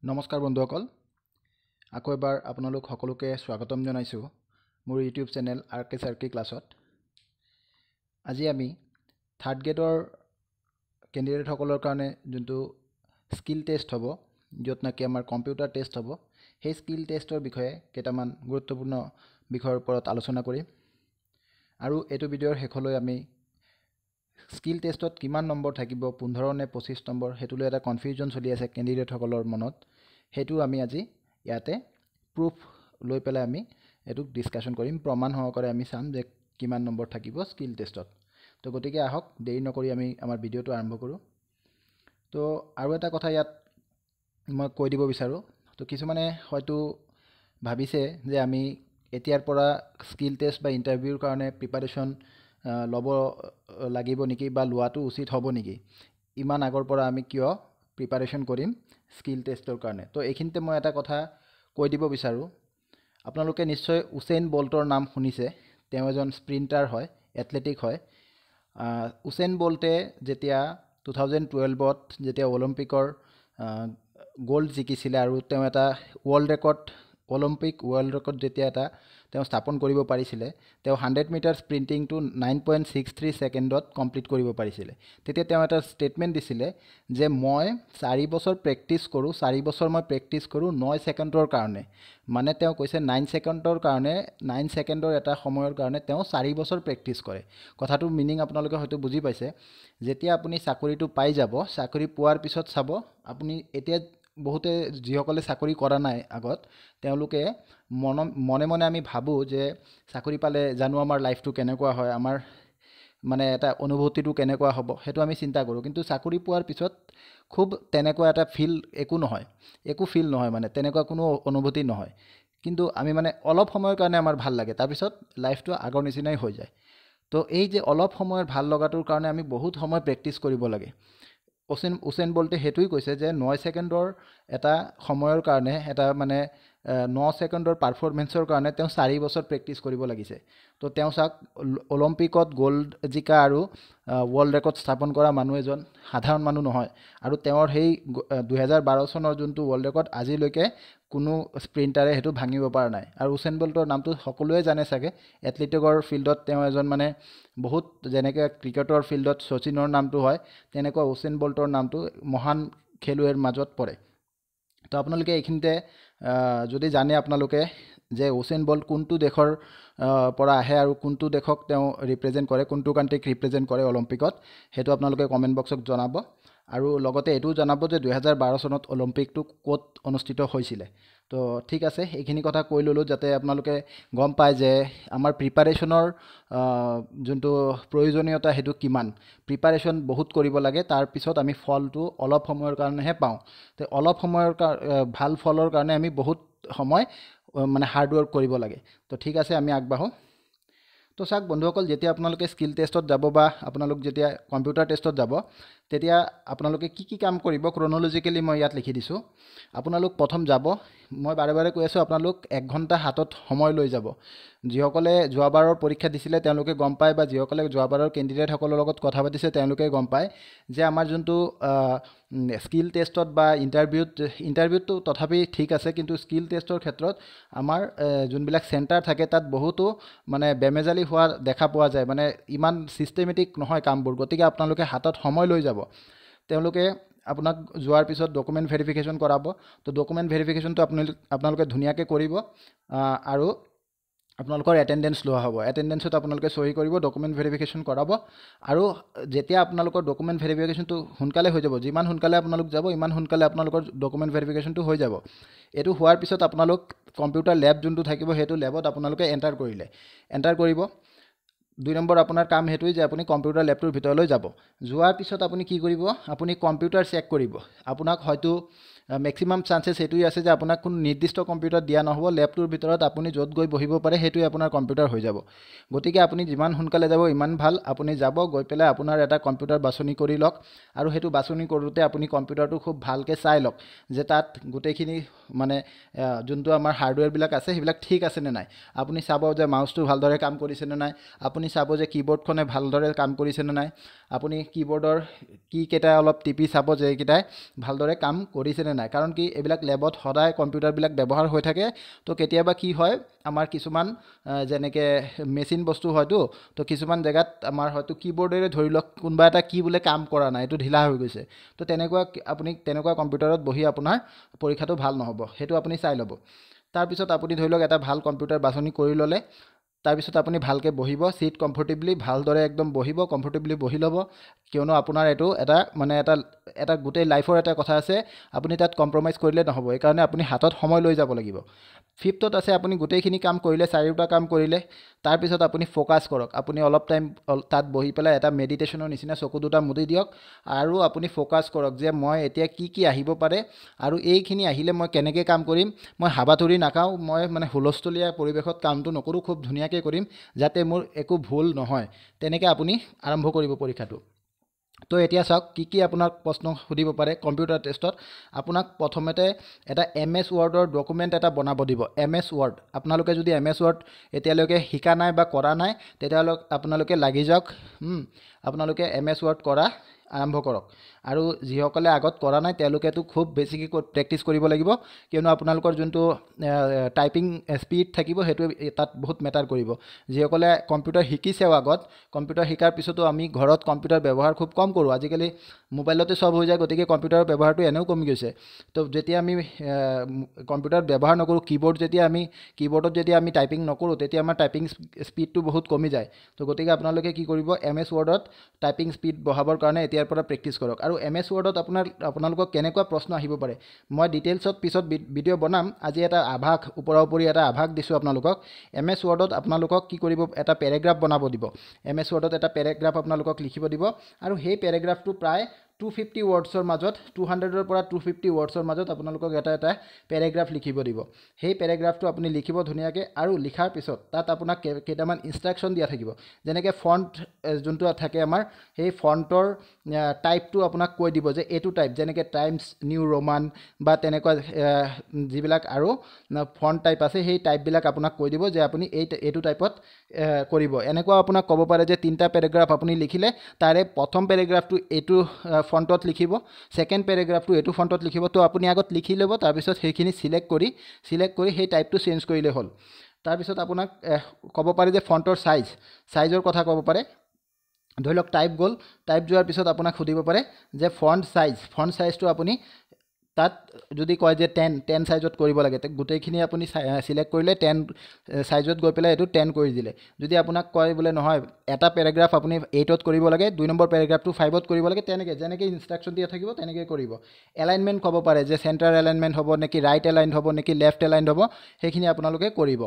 নমস্কাৰ বন্ধুসকল, আকৌ এবাৰ আপোনালোক সকলোকে স্বাগতম জনাইছোঁ মোৰ ইউটিউব চেনেল আৰ কে চাৰ্কি ক্লাছত। আজি আমি থাৰ্ড গ্ৰেডৰ কেণ্ডিডেটসকলৰ কাৰণে যোনটো স্কিল টেষ্ট হ'ব, য'ত নেকি আমাৰ কম্পিউটাৰ টেষ্ট হ'ব, সেই স্কিল টেষ্টৰ বিষয়ে কেইটামান গুৰুত্বপূৰ্ণ বিষয়ৰ ওপৰত আলোচনা কৰিম। আৰু এইটো ভিডিঅ'ৰ শেষলৈ আমি স্কিল টেষ্টত কিমান নম্বৰ থাকিব, 15 নে 25 নম্বৰ, সেইটো লৈ এটা কনফিউজন চলি আছে কেণ্ডিডেটসকলৰ মনত, সেইটো আমি আজি ইয়াতে প্ৰুফ লৈ পেলাই আমি এইটোক ডিছকাশ্যন কৰিম। প্ৰমাণ সহকাৰে আমি চাম যে কিমান নম্বৰ থাকিব স্কিল টেষ্টত। তো গতিকে আহক, দেৰি নকৰি আমি আমাৰ ভিডিঅ'টো আৰম্ভ কৰোঁ। তো আৰু এটা কথা ইয়াত মই কৈ দিব বিচাৰোঁ। তো কিছুমানে হয়তো ভাবিছে যে আমি এতিয়াৰ পৰা স্কিল টেষ্ট বা ইণ্টাৰভিউৰ কাৰণে প্ৰিপাৰেশ্যন ল'ব লাগিব নেকি বা লোৱাটো উচিত হ'ব নেকি, ইমান আগৰ পৰা আমি কিয় প্ৰিপাৰেশ্যন কৰিম স্কিল টেষ্টৰ কাৰণে। তো এইখিনিতে মই এটা কথা কৈ দিব বিচাৰোঁ। আপোনালোকে নিশ্চয় উছেইন বল্টৰ নাম শুনিছে। তেওঁ এজন স্প্ৰিণ্টাৰ হয়, এথলেটিক হয়। উছেইন বল্টে যেতিয়া 2012ত যেতিয়া অলিম্পিকৰ গ'ল্ড জিকিছিলে আৰু তেওঁ এটা world record, Olympic world record যেতিয়া এটা তেওঁ স্থাপন কৰিব পাৰিছিলে, তেওঁ 100 মিটাৰ স্প্ৰিণ্টিংটো 9.63 ছেকেণ্ডত কমপ্লিট কৰিব পাৰিছিলে। তেতিয়া তেওঁ এটা ষ্টেটমেণ্ট দিছিলে যে মই 4 বছৰ প্ৰেক্টিছ কৰোঁ, 4 বছৰ মই প্ৰেক্টিছ কৰোঁ 9 ছেকেণ্ডৰ কাৰণে। মানে তেওঁ কৈছে 9 ছেকেণ্ডৰ কাৰণে, 9 ছেকেণ্ডৰ এটা সময়ৰ কাৰণে তেওঁ 4 বছৰ প্ৰেক্টিছ কৰে। কথাটোৰ মিনিং আপোনালোকে হয়তো বুজি পাইছে। যেতিয়া আপুনি চাকৰিটো পাই যাব, চাকৰি পোৱাৰ পিছত চাব আপুনি, এতিয়া বহুতে যিসকলে চাকৰি কৰা নাই আগত, তেওঁলোকে মনে মনে আমি ভাবোঁ যে চাকৰি পালে জানো আমাৰ লাইফটো কেনেকুৱা হয়, আমাৰ মানে এটা অনুভূতিটো কেনেকুৱা হ'ব, সেইটো আমি চিন্তা কৰোঁ। কিন্তু চাকৰি পোৱাৰ পিছত খুব তেনেকুৱা এটা ফিল একো নহয়, একো ফিল নহয়, মানে তেনেকুৱা কোনো অনুভূতি নহয়। কিন্তু আমি মানে অলপ সময়ৰ কাৰণে আমাৰ ভাল লাগে, তাৰপিছত লাইফটো আগৰ নিচিনাই হৈ যায়। তো এই যে অলপ সময়ৰ ভাল লগাটোৰ কাৰণে আমি বহুত সময় প্ৰেক্টিছ কৰিব লাগে। উছেইন বল্টে সেইটোৱেই কৈছে যে 9 ছেকেণ্ডৰ এটা সময়ৰ কাৰণে, এটা মানে 9 ছেকেণ্ডৰ পাৰফৰ্মেঞ্চৰ কাৰণে তেওঁ 4 বছৰ প্ৰেক্টিছ কৰিব লাগিছে। তো তেওঁ চাওক, অলিম্পিকত গ'ল্ড জিকা আৰু ৱৰ্ল্ড ৰেকৰ্ড স্থাপন কৰা মানুহ এজন সাধাৰণ মানুহ নহয়। আৰু তেওঁৰ সেই 2012 চনৰ যোনটো ৱৰ্ল্ড ৰেকৰ্ড, আজিলৈকে কোনো স্প্ৰিণ্টাৰে সেইটো ভাঙিব পৰা নাই। আৰু উছেইন বল্টৰ নামটো সকলোৱে জানে চাগে। এথলেটিকৰ ফিল্ডত তেওঁ এজন মানে বহুত, যেনেকৈ ক্ৰিকেটৰ ফিল্ডত শচীনৰ নামটো হয়, তেনেকুৱা উছেইন বল্টৰ নামটো মহান খেলুৱৈৰ মাজত পৰে। তো আপোনালোকে এইখিনিতে যদি জানে আপোনালোকে যে উছেইন বল্ট কোনটো দেশৰ পৰা আহে আৰু কোনটো দেশক তেওঁ ৰিপ্ৰেজেণ্ট কৰে, কোনটো কাণ্ট্ৰিক ৰিপ্ৰেজেণ্ট কৰে অলিম্পিকত, সেইটো আপোনালোকে কমেণ্ট বক্সত জনাব। আৰু লগতে এইটোও জনাব যে 2012 চনত অলিম্পিকটো ক'ত অনুষ্ঠিত হৈছিলে। তো ঠিক আছে, এইখিনি কথা কৈ ল'লোঁ যাতে আপোনালোকে গম পায় যে আমাৰ প্ৰিপাৰেশ্যনৰ যোনটো প্ৰয়োজনীয়তা সেইটো কিমান। প্ৰিপাৰেশ্যন বহুত কৰিব লাগে, তাৰপিছত আমি ফলটো অলপ সময়ৰ কাৰণেহে পাওঁ। তো অলপ সময়ৰ ভাল ফলৰ কাৰণে আমি বহুত সময় মানে হাৰ্ড ৱৰ্ক কৰিব লাগে। তো ঠিক আছে, আমি আগবাঢ়োঁ। তো চাওক বন্ধুসকল, যেতিয়া আপোনালোকে স্কিল টেষ্টত যাব বা আপোনালোক যেতিয়া কম্পিউটাৰ টেষ্টত যাব, তেতিয়া আপোনালোকে কি কি কাম কৰিব ক্ৰন'লজিকেলি মই ইয়াত লিখি দিছোঁ। আপোনালোক প্ৰথম যাব, মই বাৰে বাৰে কৈ আছোঁ, আপোনালোক 1 ঘণ্টা হাতত সময় লৈ যাব। যিসকলে যোৱাবাৰৰ পৰীক্ষা দিছিলে তেওঁলোকে গম পায়, বা যিসকলে যোৱাবাৰৰ কেণ্ডিডেটসকলৰ লগত কথা পাতিছে তেওঁলোকে গম পায় যে আমাৰ যোনটো স্কিল টেষ্টত বা ইণ্টাৰভিউতটো তথাপি ঠিক আছে, কিন্তু স্কিল টেষ্টৰ ক্ষেত্ৰত আমাৰ যোনবিলাক চেণ্টাৰ থাকে তাত বহুতো মানে বেমেজালি হোৱা দেখা পোৱা যায়, মানে ইমান ছিষ্টেমেটিক নহয় কামবোৰ। গতিকে আপোনালোকে হাতত সময় লৈ যাব। তেওঁলোকে আপোনাক যোৱাৰ পিছত ডকুমেণ্ট ভেৰিফিকেশ্যন কৰাব। তো ডকুমেণ্ট ভেৰিফিকেশ্যনটো আপোনালোকে ধুনীয়াকৈ কৰিব আৰু আপোনালোকৰ এটেণ্ডেঞ্চ লোৱা হ'ব। এটেণ্ডেঞ্চত আপোনালোকে চহী কৰিব, ডকুমেণ্ট ভেৰিফিকেশ্যন কৰাব। আৰু যেতিয়া আপোনালোকৰ ডকুমেণ্ট ভেৰিফিকেশ্যনটো সোনকালে হৈ যাব, যিমান সোনকালে আপোনালোক যাব ইমান সোনকালে আপোনালোকৰ ডকুমেণ্ট ভেৰিফিকেশ্যনটো হৈ যাব। এইটো হোৱাৰ পিছত আপোনালোক কম্পিউটাৰ লেব যোনটো থাকিব সেইটো লেবত আপোনালোকে এণ্টাৰ কৰিলে, এণ্টাৰ কৰিব। 2 নম্বৰ আপোনাৰ কাম সেইটোৱেই যে আপুনি কম্পিউটাৰ লেবটোৰ ভিতৰলৈ যাব। যোৱাৰ পিছত আপুনি কি কৰিব, আপুনি কম্পিউটাৰ চেক কৰিব। আপোনাক হয়তো মেক্সিমাম চান্সেছ সেইটোৱেই আছে যে আপোনাক কোনো নিৰ্দিষ্ট কম্পিউটাৰ দিয়া নহ'ব, লেবটোৰ ভিতৰত আপুনি য'ত গৈ বহিব পাৰে সেইটোৱে আপোনাৰ কম্পিউটাৰ হৈ যাব। গতিকে আপুনি যিমান সোনকালে যাব ইমান ভাল। আপুনি যাব, গৈ পেলাই আপোনাৰ এটা কম্পিউটাৰ বাছনি কৰি লওক। আৰু সেইটো বাছনি কৰোঁতে আপুনি কম্পিউটাৰটো খুব ভালকৈ চাই লওক যে তাত গোটেইখিনি মানে যোনটো আমাৰ হাৰ্ডৱেৰবিলাক আছে সেইবিলাক ঠিক আছেনে নাই। আপুনি চাব যে মাউচটো ভালদৰে কাম কৰিছেনে নাই, আপুনি চাব যে কীবৰ্ডখনে ভালদৰে কাম কৰিছেনে নাই, আপুনি কীবৰ্ডৰ কীকেইটা অলপ টিপি চাব যে এইকেইটাই ভালদৰে কাম কৰিছেনে নাই। কাৰণ কি এইবিলাক লেবত সদায় কম্পিউটাৰবিলাক ব্যৱহাৰ হৈ থাকে। তো কেতিয়াবা কি হয় আমাৰ কিছুমান যেনেকৈ মেচিন বস্তু হয়তো, তো কিছুমান জেগাত আমাৰ হয়তো কীবৰ্ডেৰে ধৰি লওক কোনোবা এটা কি বোলে কাম কৰা নাই, এইটো ঢিলা হৈ গৈছে। তো তেনেকুৱা আপুনি তেনেকুৱা কম্পিউটাৰত বহি আপোনাৰ পৰীক্ষাটো ভাল নহ'ব, সেইটো আপুনি চাই ল'ব। তাৰপিছত আপুনি ধৰি লওক এটা ভাল কম্পিউটাৰ বাছনি কৰি ল'লে, তাৰপিছত আপুনি ভালকৈ বহিব, ছিট কমফৰ্টেবলি ভালদৰে একদম বহিব, কমফৰ্টেবলি বহি ল'ব। কিয়নো আপোনাৰ এইটো এটা মানে এটা এটা গোটেই লাইফৰ এটা কথা আছে, আপুনি তাত কম্প্ৰমাইজ কৰিলে নহ'ব। সেইকাৰণে আপুনি হাতত সময় লৈ যাব লাগিব। ফিফ্থত আছে আপুনি গোটেইখিনি কাম কৰিলে, চাৰিওটা কাম কৰিলে, তাৰপিছত আপুনি ফ'কাছ কৰক। আপুনি অলপ টাইম তাত বহি পেলাই এটা মেডিটেশ্যনৰ নিচিনা চকু দুটা মুদি দিয়ক আৰু আপুনি ফ'কাছ কৰক যে মই এতিয়া কি কি আহিব পাৰে আৰু এইখিনি আহিলে মই কেনেকৈ কাম কৰিম, মই হাবাথুৰি নাখাওঁ, মই মানে হুলস্থুলীয়া পৰিৱেশত কামটো নকৰোঁ, খুব ধুনীয়াকৈ কৰিম যাতে মোৰ একো ভুল নহয়। তেনেকৈ আপুনি আৰম্ভ কৰিব পৰীক্ষাটো। তো এতিয়া চাওক কি কি আপোনাক প্ৰশ্ন সুধিব পাৰে কম্পিউটাৰ টেষ্টত। আপোনাক প্ৰথমতে এটা এম এছ ৱৰ্ডৰ ডকুমেণ্ট এটা বনাব দিব। এম এছ ৱৰ্ড, আপোনালোকে যদি এম এছ ৱৰ্ড এতিয়ালৈকে শিকা নাই বা কৰা নাই, তেতিয়াহ'লে আপোনালোকে লাগি যাওক, আপোনালোকে এম এছ ৱৰ্ড কৰা আৰম্ভ কৰক। আৰু যিসকলে আগত কৰা নাই তেওঁলোকেতো খুব বেছিকৈ প্ৰেক্টিছ কৰিব লাগিব, কিয়নো আপোনালোকৰ যোনটো টাইপিং স্পীড থাকিব সেইটো তাত বহুত মেটাৰ কৰিব। যিসকলে কম্পিউটাৰ শিকিছেও আগত, কম্পিউটাৰ শিকাৰ পিছতো আমি ঘৰত কম্পিউটাৰ ব্যৱহাৰ খুব কম কৰোঁ, আজিকালি মোবাইলতে চব হৈ যায়, গতিকে কম্পিউটাৰৰ ব্যৱহাৰটো এনেও কমি গৈছে। তো যেতিয়া আমি কম্পিউটাৰ ব্যৱহাৰ নকৰোঁ, কীবৰ্ডত যেতিয়া আমি টাইপিং নকৰোঁ, তেতিয়া আমাৰ টাইপিং স্পীডটো বহুত কমি যায়। তো গতিকে আপোনালোকে কি কৰিব, এম এছ ৱৰ্ডত টাইপিং স্পীড বঢ়াবৰ কাৰণে এতিয়াৰ পৰা প্ৰেক্টিছ কৰক। আৰু এম এছ ৱৰ্ডত আপোনালোকক কেনেকুৱা প্ৰশ্ন আহিব পাৰে মই ডিটেইলছত পিছত ভিডিঅ' বনাম, আজি এটা আভাস, ওপৰা ওপৰি এটা আভাস দিছোঁ আপোনালোকক। এম এছ ৱৰ্ডত আপোনালোকক কি কৰিব, এটা পেৰেগ্ৰাফ বনাব দিব। এম এছ ৱৰ্ডত এটা পেৰেগ্ৰাফ আপোনালোকক লিখিব দিব আৰু সেই পেৰেগ্ৰাফটো প্ৰায় 250 ৱৰ্ডছৰ মাজত, 200ৰ পৰা 250 ৱৰ্ডছৰ মাজত আপোনালোকক এটা এটা পেৰেগ্ৰাফ লিখিব দিব। সেই পেৰেগ্ৰাফটো আপুনি লিখিব ধুনীয়াকৈ আৰু লিখাৰ পিছত তাত আপোনাক কেইটামান ইনষ্ট্ৰাকশ্যন দিয়া থাকিব, যেনেকৈ ফণ্ট যোনটো থাকে আমাৰ, সেই ফণ্টৰ টাইপটো আপোনাক কৈ দিব যে এইটো টাইপ, যেনেকৈ টাইমছ নিউ ৰোমান বা তেনেকুৱা যিবিলাক আৰু ফণ্ট টাইপ আছে, সেই টাইপবিলাক আপোনাক কৈ দিব যে আপুনি এইটো টাইপত কৰিব। এনেকুৱা আপোনাক ক'ব পাৰে যে তিনিটা পেৰেগ্ৰাফ আপুনি লিখিলে, তাৰে প্ৰথম পেৰেগ্ৰাফটো এইটো ফণ্টত লিখিব, ছেকেণ্ড পেৰেগ্ৰাফটো এইটো ফণ্টত লিখিব। তো আপুনি আগত লিখি ল'ব, তাৰপিছত সেইখিনি চিলেক্ট কৰি সেই টাইপটো চেঞ্জ কৰিলে হ'ল। তাৰপিছত আপোনাক ক'ব পাৰে যে ফণ্টৰ চাইজৰ কথা ক'ব পাৰে। ধৰি লওক টাইপ গ'ল, টাইপ যোৱাৰ পিছত আপোনাক সুধিব পাৰে যে ফণ্ট চাইজটো আপুনি তাত যদি কয় যে 10 চাইজত কৰিব লাগে, গোটেইখিনি আপুনি চিলেক্ট কৰিলে 10 চাইজত গৈ পেলাই এইটো 10 কৰি দিলে। যদি আপোনাক কয় বোলে নহয় এটা পেৰেগ্ৰাফ আপুনি 8ত কৰিব লাগে, 2 নম্বৰ পেৰেগ্ৰাফটো 5ত কৰিব লাগে, তেনেকৈ যেনেকৈ ইনষ্ট্ৰাকশ্যন দিয়া থাকিব তেনেকৈ কৰিব। এলাইনমেণ্ট ক'ব পাৰে যে চেণ্টাৰ এলাইনমেণ্ট হ'ব নেকি, ৰাইট এলাইন হ'ব নেকি, লেফ্ট এলাইন হ'ব, সেইখিনি আপোনালোকে কৰিব।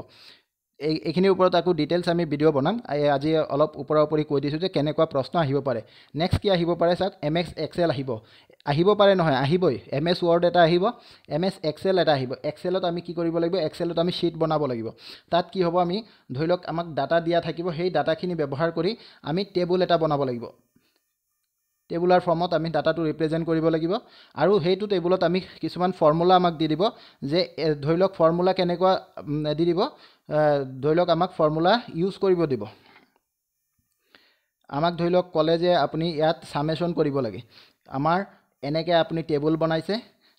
এইখিনিৰ ওপৰত আকৌ ডিটেইলছ আমি ভিডিঅ' বনাম, আজি অলপ ওপৰা ওপৰি কৈ দিছোঁ যে কেনেকুৱা প্ৰশ্ন আহিব পাৰে। নেক্সট কি আহিব পাৰে চাওক, এম এছ এক্সেল আহিব পাৰে, নহয় আহিবই। এম এছ ৱৰ্ড এটা আহিব, এম এছ এক্সেল এটা আহিব। এক্সেলত আমি কি কৰিব লাগিব, এক্সেলত আমি শ্বিট বনাব লাগিব। তাত কি হ'ব, আমি ধৰি লওক আমাক ডাটা দিয়া থাকিব, সেই ডাটাখিনি ব্যৱহাৰ কৰি আমি টেবুল এটা বনাব লাগিব। টেবুলাৰ ফৰ্মত আমি ডাটাটো ৰিপ্ৰেজেণ্ট কৰিব লাগিব আৰু সেইটো টেবুলত আমি কিছুমান ফৰ্মুলা আমাক দি দিব যে ধৰি লওক ফৰ্মুলা কেনেকুৱা দি দিব, ধৰি লওক আমাক ফৰ্মুলা ইউজ কৰিব দিব। আমাক ধৰি লওক ক'লে যে আপুনি ইয়াত চামেশ্যন কৰিব লাগে, আমাৰ এনেকৈ আপুনি টেবুল বনাইছে,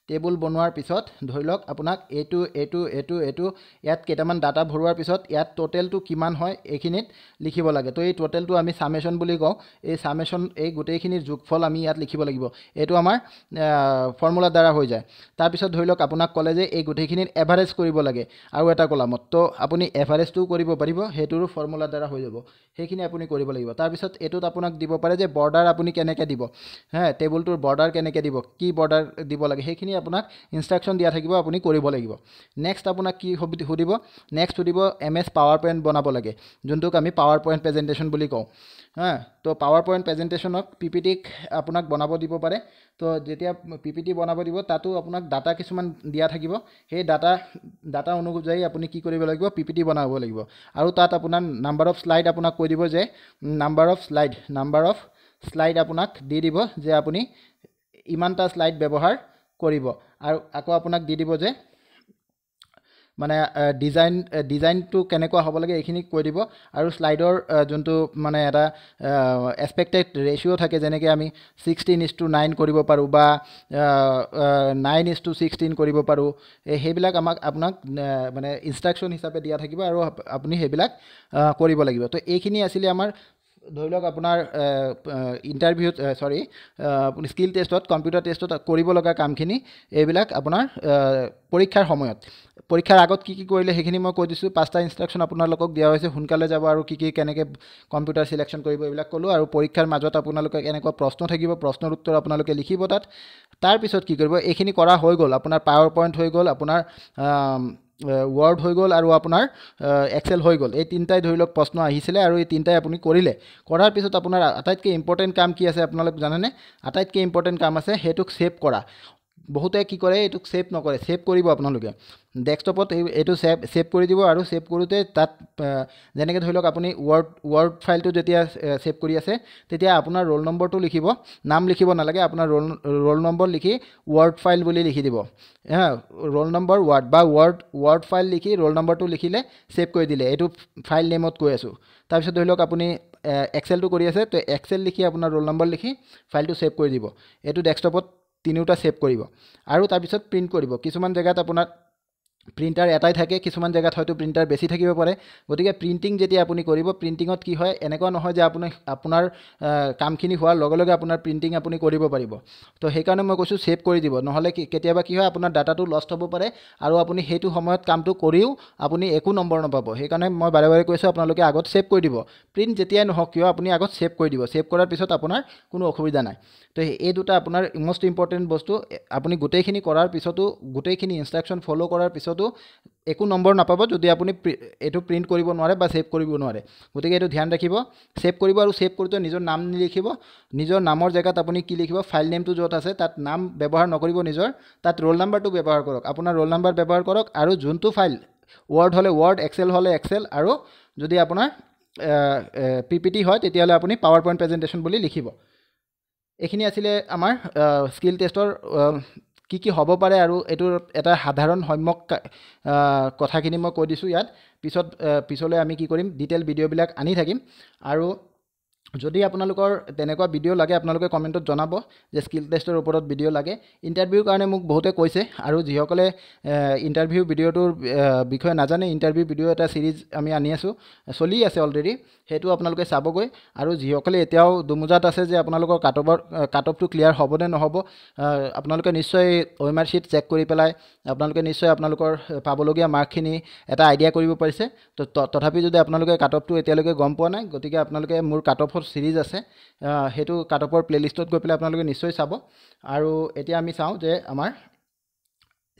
টেবুল বনোৱাৰ পিছত ধৰি লওক আপোনাক এইটো এইটো এইটো এইটো ইয়াত কেইটামান ডাটা ভৰোৱাৰ পিছত ইয়াত টোটেলটো কিমান হয় এইখিনিত লিখিব লাগে। তো এই টোটেলটো আমি চামেশ্যন বুলি কওঁ, এই চামেশ্যন এই গোটেইখিনিৰ যোগফল আমি ইয়াত লিখিব লাগিব, এইটো আমাৰ ফৰ্মুলাৰ দ্বাৰা হৈ যায়। তাৰপিছত ধৰি লওক আপোনাক ক'লে যে এই গোটেইখিনিৰ এভাৰেজ কৰিব লাগে আৰু এটা কলামত, তো আপুনি এভাৰেজটোও কৰিব পাৰিব, সেইটোৰো ফৰ্মুলাৰ দ্বাৰা হৈ যাব, সেইখিনি আপুনি কৰিব লাগিব। তাৰপিছত এইটোত আপোনাক দিব পাৰে যে বৰ্ডাৰ আপুনি কেনেকৈ দিব, হে টেবুলটোৰ বৰ্ডাৰ কেনেকৈ দিব, কি বৰ্ডাৰ দিব লাগে, সেইখিনি আপোনাক ইনষ্ট্ৰাকশ্যন দিয়া থাকিব, আপুনি কৰিব লাগিব। নেক্সট আপোনাক কি সুধিব, নেক্সট সুধিব এম এছ পাৱাৰ পইণ্ট বনাব লাগে, যোনটোক আমি পাৱাৰ পইণ্ট প্ৰেজেণ্টেশ্যন বুলি কওঁ। হা, তো পাৱাৰ পইণ্ট প্ৰেজেণ্টেশ্যনক পি পি টিক আপোনাক বনাব দিব পাৰে। তো যেতিয়া পি পি টি বনাব দিব তাতো আপোনাক ডাটা কিছুমান দিয়া থাকিব, সেই ডাটা অনুযায়ী আপুনি কি কৰিব লাগিব, পি পি টি বনাব লাগিব। আৰু তাত আপোনাৰ নাম্বাৰ অফ শ্লাইড আপোনাক কৈ দিব যে নাম্বাৰ অফ শ্লাইড আপোনাক দি দিব যে আপুনি ইমানটা শ্লাইড ব্যৱহাৰ কৰিব। আৰু আকৌ আপোনাক দি দিব যে মানে ডিজাইনটো কেনেকুৱা হ'ব লাগে এইখিনি কৈ দিব। আৰু শ্লাইডৰ যোনটো মানে এটা এক্সপেক্টেড ৰেচিঅ' থাকে, যেনেকৈ আমি 16:9 কৰিব পাৰোঁ বা 9:16 কৰিব পাৰোঁ, সেইবিলাক আমাক আপোনাক মানে ইনষ্ট্ৰাকশ্যন হিচাপে দিয়া থাকিব আৰু আপুনি সেইবিলাক কৰিব লাগিব। তো এইখিনি আছিলে আমাৰ ধৰি লওক আপোনাৰ ইণ্টাৰভিউত চৰি আপুনি স্কিল টেষ্টত, কম্পিউটাৰ টেষ্টত কৰিব লগা কামখিনি, এইবিলাক আপোনাৰ পৰীক্ষাৰ সময়ত, পৰীক্ষাৰ আগত কি কি কৰিলে সেইখিনি মই কৈ দিছোঁ। 5টা ইনষ্ট্ৰাকশ্যন আপোনালোকক দিয়া হৈছে, সোনকালে যাব আৰু কি কি কেনেকৈ কম্পিউটাৰ চিলেকশ্যন কৰিব এইবিলাক ক'লোঁ। আৰু পৰীক্ষাৰ মাজত আপোনালোকে এনেকুৱা প্ৰশ্ন থাকিব, প্ৰশ্নৰ উত্তৰ আপোনালোকে লিখিব তাত। তাৰপিছত কি কৰিব, এইখিনি কৰা হৈ গ'ল, আপোনাৰ পাৱাৰ পইণ্ট হৈ গ'ল, আপোনাৰ ৱৰ্ড হৈ গ'ল আৰু আপোনাৰ এক্সেল হৈ গ'ল। এই তিনিটাই ধৰি লওক প্ৰশ্ন আহিছিলে আৰু এই তিনিটাই আপুনি কৰিলে। কৰাৰ পিছত আপোনাৰ আটাইতকৈ ইম্পৰ্টেণ্ট কাম কি আছে আপোনালোক জানেনে? আটাইতকৈ ইম্পৰ্টেণ্ট কাম আছে সেইটোক ছেভ কৰা। বহুতে কি কৰে, এইটোক ছেভ নকৰে। ছেভ কৰিব আপোনালোকে ডেস্কটপত এইটো ছেভ কৰি দিব। আৰু ছেভ কৰোঁতে তাত যেনেকৈ ধৰি লওক আপুনি ৱৰ্ড ফাইলটো যেতিয়া ছেভ কৰি আছে তেতিয়া আপোনাৰ ৰোল নম্বৰটো লিখিব, নাম লিখিব নালাগে, আপোনাৰ ৰোল নম্বৰ লিখি ৱৰ্ড ফাইল বুলি লিখি দিব। হা, ৰোল নম্বৰ ৱৰ্ড বা ৱৰ্ড ফাইল লিখি ৰোল নম্বৰটো লিখিলে ছেভ কৰি দিলে, এইটো ফাইল নেমত কৈ আছোঁ। তাৰপিছত ধৰি লওক আপুনি এক্সেলটো কৰি আছে, তো এক্সেল লিখি আপোনাৰ ৰোল নম্বৰ লিখি ফাইলটো ছেভ কৰি দিব। এইটো ডেস্কটপত তিনিওটা ছেভ কৰিব আৰু তাৰপিছত প্ৰিণ্ট কৰিব। কিছুমান জেগাত আপোনাৰ প্ৰিণ্টাৰ এটাই থাকে, কিছুমান জেগাত হয়তো প্ৰিণ্টাৰ বেছি থাকিব পাৰে। গতিকে প্ৰিণ্টিং যেতিয়া আপুনি কৰিব, প্ৰিণ্টিঙত কি হয়, এনেকুৱা নহয় যে আপুনি আপোনাৰ কামখিনি হোৱাৰ লগে লগে আপোনাৰ প্ৰিণ্টিং আপুনি কৰিব পাৰিব। তো সেইকাৰণে মই কৈছোঁ ছেভ কৰি দিব, নহ'লে কি কেতিয়াবা কি হয় আপোনাৰ ডাটাটো লষ্ট হ'ব পাৰে আৰু আপুনি সেইটো সময়ত কামটো কৰিও আপুনি একো নম্বৰ নাপাব। সেইকাৰণে মই বাৰে বাৰে কৈছোঁ আপোনালোকে আগত ছেভ কৰি দিব, প্ৰিণ্ট যেতিয়াই নহওক কিয় আপুনি আগত ছেভ কৰি দিব। ছেভ কৰাৰ পিছত আপোনাৰ কোনো অসুবিধা নাই। তো এই দুটা আপোনাৰ মষ্ট ইম্পৰ্টেণ্ট বস্তু। আপুনি গোটেইখিনি কৰাৰ পিছতো, গোটেইখিনি ইনষ্ট্ৰাকশ্যন ফ'ল' কৰাৰ পিছতো একো নম্বৰ নাপাব যদি আপুনি এইটো প্ৰিণ্ট কৰিব নোৱাৰে বা ছেভ কৰিব নোৱাৰে। গতিকে এইটো ধ্যান ৰাখিব, ছেভ কৰিব। আৰু ছেভ কৰোঁতে নিজৰ নাম নিলিখিব, নিজৰ নামৰ জেগাত আপুনি কি লিখিব, ফাইল নেমটো য'ত আছে তাত নাম ব্যৱহাৰ নকৰিব নিজৰ, তাত ৰোল নাম্বাৰটো ব্যৱহাৰ কৰক, আপোনাৰ ৰোল নাম্বাৰ ব্যৱহাৰ কৰক। আৰু যোনটো ফাইল, ৱৰ্ড হ'লে ৱৰ্ড, এক্সেল হ'লে এক্সেল, আৰু যদি আপোনাৰ PPT হয় তেতিয়াহ'লে আপুনি পাৱাৰ পইণ্ট প্ৰেজেণ্টেশ্যন বুলি লিখিব। এইখিনি আছিলে আমাৰ স্কিল টেষ্টৰ কি কি হ'ব পাৰে আৰু এইটোৰ এটা সাধাৰণ সম্যক কথাখিনি মই কৈ দিছোঁ ইয়াত। পিছলৈ আমি কি কৰিম, ডিটেইল ভিডিঅ'বিলাক আনি থাকিম। আৰু যদি আপোনালোকৰ তেনেকুৱা ভিডিঅ' লাগে আপোনালোকে কমেণ্টত জনাব যে স্কিল টেষ্টৰ ওপৰত ভিডিঅ' লাগে। ইণ্টাৰভিউৰ কাৰণে মোক বহুতে কৈছে, আৰু যিসকলে ইণ্টাৰভিউ ভিডিঅ'টোৰ বিষয়ে নাজানে, ইণ্টাৰভিউ ভিডিঅ' এটা ছিৰিজ আমি আনি আছোঁ, চলি আছে অলৰেডি, সেইটো আপোনালোকে চাবগৈ। আৰু যিসকলে এতিয়াও দুমোজাত আছে যে আপোনালোকৰ কাট অফটো ক্লিয়াৰ হ'বনে নহ'ব, আপোনালোকে নিশ্চয় OMR sheet check কৰি পেলাই আপোনালোকে নিশ্চয় আপোনালোকৰ পাবলগীয়া মাৰ্কখিনি এটা আইডিয়া কৰিব পাৰিছে। তো তথাপি যদি আপোনালোকে কাট অফটো এতিয়ালৈকে গম পোৱা নাই, গতিকে আপোনালোকে মোৰ কাট অফৰ ছিৰিজ আছে, সেইটো কাট অফৰ প্লে'লিষ্টত গৈ পেলাই আপোনালোকে নিশ্চয় চাব। আৰু এতিয়া আমি চাওঁ যে আমাৰ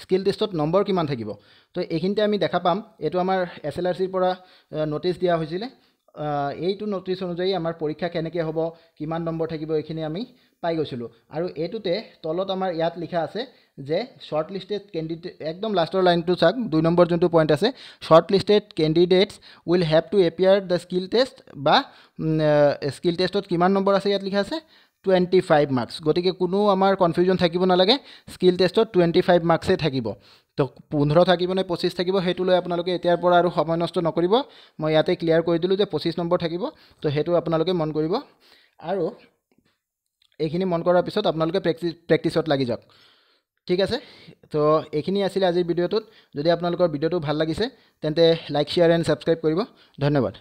স্কিল টেষ্টত নম্বৰ কিমান থাকিব। তো এইখিনিতে আমি দেখা পাম, এইটো আমাৰ SLRCৰ পৰা ন'টিছ দিয়া হৈছিলে। এইটো ন'টিছ অনুযায়ী আমাৰ পৰীক্ষা কেনেকৈ হ'ব, কিমান নম্বৰ থাকিব, এইখিনি আমি পাই গৈছিলোঁ। আৰু এইটোতে তলত আমাৰ ইয়াত লিখা আছে যে শ্বৰ্ট লিষ্টেড কেণ্ডিডেট, একদম লাষ্টৰ লাইনটো চাওক, 2 নম্বৰ যোনটো পইণ্ট আছে, short listed candidates will have to appear the skill test, বা স্কিল টেষ্টত কিমান নম্বৰ আছে ইয়াত লিখা আছে 25 মাৰ্কছ। গতিকে কোনো আমাৰ কনফিউজন থাকিব নালাগে, স্কিল টেষ্টত 25 মাৰ্কছেই থাকিব। তো 15 থাকিব নে 25 থাকিব সেইটো লৈ আপোনালোকে এতিয়াৰ পৰা আৰু সময় নষ্ট নকৰিব। মই ইয়াতে ক্লিয়াৰ কৰি দিলোঁ যে 25 নম্বৰ থাকিব, তো সেইটো আপোনালোকে মন কৰিব। আৰু এইখিনি মন কৰাৰ পিছত আপোনালোকে প্ৰেক্টিছত লাগি যাওক, ঠিক আছে। তো এইখিনি আছিলে আজিৰ ভিডিঅ'টোত। যদি আপোনালোকৰ ভিডিঅ'টো ভাল লাগিছে তেন্তে লাইক, শ্বেয়াৰ এণ্ড ছাবস্ক্ৰাইব কৰিব। ধন্যবাদ।